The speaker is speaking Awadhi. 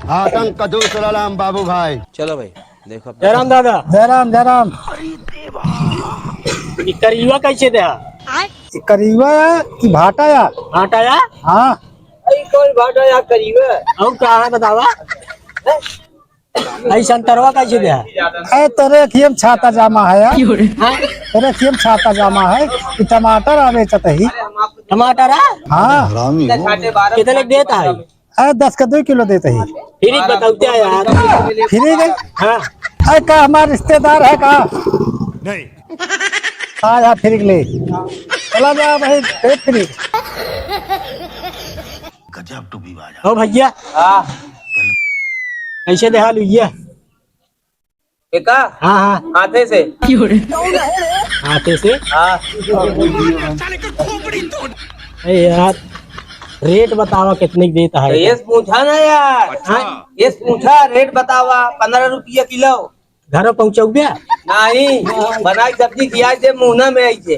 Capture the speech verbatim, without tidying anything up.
भाटन कदू सलाम बाबू भाई। चलो भाई, देखो। जय राम दादा। जय राम, जय राम। ई करियवा कैसे देहा? ई करियवा है कि भाटा यार? भाटा यार? हाँ। अरे कौन भाटा यार करियवा? और कहाँ है बतावा? हैं? अई संतरवा कैसे देहा? अरे तोरे अखियम छाता जामा है यार। हाँ? तोरे अखियम छाता जामा है कि टमाटर आ बेचत ही। टमाटर आ? हाँ। कितने देता है? अरे दस का दुई किलो देत ही। फिर ही बताओ क्या यार? फिर ही गई? हाँ। अरे का हमार रिश्तेदार है का? नहीं। हाँ यार, फिर ले। चला जा भाई, फिर फिर। गजब टोपी बाजा। ओ भैया। हाँ। कैसे देहा लुइया? एका? हाँ, हाँ। हाथे से। हाथे से? हाँ। ए यार, रेट बतावा कितने की देता है? तो ये पूछा ना यार। हाँ? ये पूछा, रेट बतावा, पन्द्रह रुपया किलो। घर पहुँचौबे? नहीं, बनाई सब्जी खियाई दे, मुँह ना में आई दे।